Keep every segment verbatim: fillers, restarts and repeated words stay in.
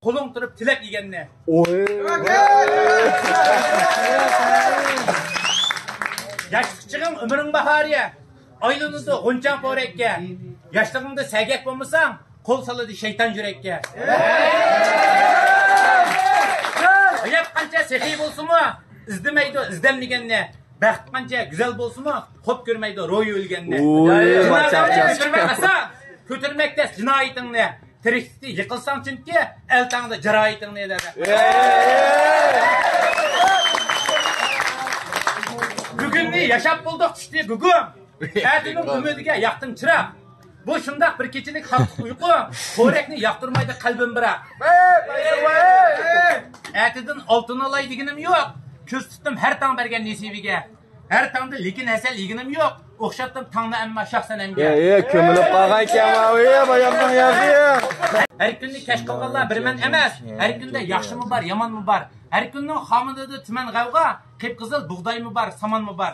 قولۇڭ تۇرۇپ تىلەپ يېگەننى. ئوي. ياشلىق چېغىڭ ئۆمرۈڭ باھارى، ئايلىنىدۇ غۇنچەڭ پورەككە. ياشلىقىڭدا سەگەك بولمىساڭ، قول سالىدۇ شەيتان يۈرەككە. ھايات قانچە سېخىي بولسىمۇ، ئىزدىمەيدۇ ئىزدەنمىگەننى. بەخت قانچە گۈزەل بولسىمۇ، خوپ كۆرمەيدۇ روھى ئۆلگەننى. ئوي، جىنايەتنى چاق، چاق. كۆتۈرمەك ئاسان، كۆتۈرمەك تەس جىنايىتىڭنى. تىرىكلىكتە يىقىلساڭ چۈنكى، ئەلتاڭدا جارايىتىڭنى دەدى. بۈگۈننى ياشاپ بولدۇق، چۈشتى گۇگۇم. ئەتىنىڭ ئۈمىدىگە ياقتىم چىراغ. بۇ شۇنداق بىر كېچىلىك تاتلىق ئۇيقۇ، خورەكنى ياقتۇرمايدۇ قەلبىم بىراق. ئەتىدىن ئالتۇن ئالاي دېگىنىم يوق، كۆز تۇتتۇم ھەر تاڭ بەرگەن نېسىۋىگە. ھەر تاڭدا لېكىن ھەسەل يېگىنىم يوق، ئوخشاتتىم تاڭنى ئەمما شاخ سەنەمگە. ئەي، ئەي، كۆمۈلۈپ قالغان ئىكەن ماۋۇ، ئەي، بايامنىڭ يازى. ھەر كۈننى كەچ قىلغانلار بىر مەن ئەمەس، ھەر كۈندە ياخشىمۇ بار، يامانمۇ بار. ھەر كۈننىڭ خامىنىدا تۈمەن غەۋغا، قىپقىزىل بۇغدايمۇ بار، سامانمۇ بار.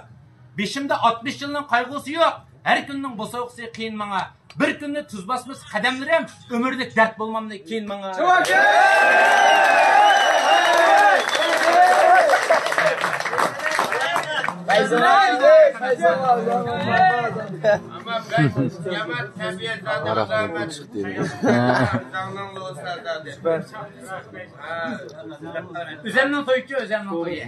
بېشىمدا ئاتمىش يىلنىڭ قايغۇسى يوق، ھەر كۈننىڭ بوسۇغىسى قىيىن ماڭا. بىر كۈننى تۈز باسمىسا قەدەملىرىم، ئۆمۈرلۈك دەرد بولمامدىكىن ماڭا. ئۆزەمنىڭ تويىچۇ، ئۆزەمنىڭ تويى.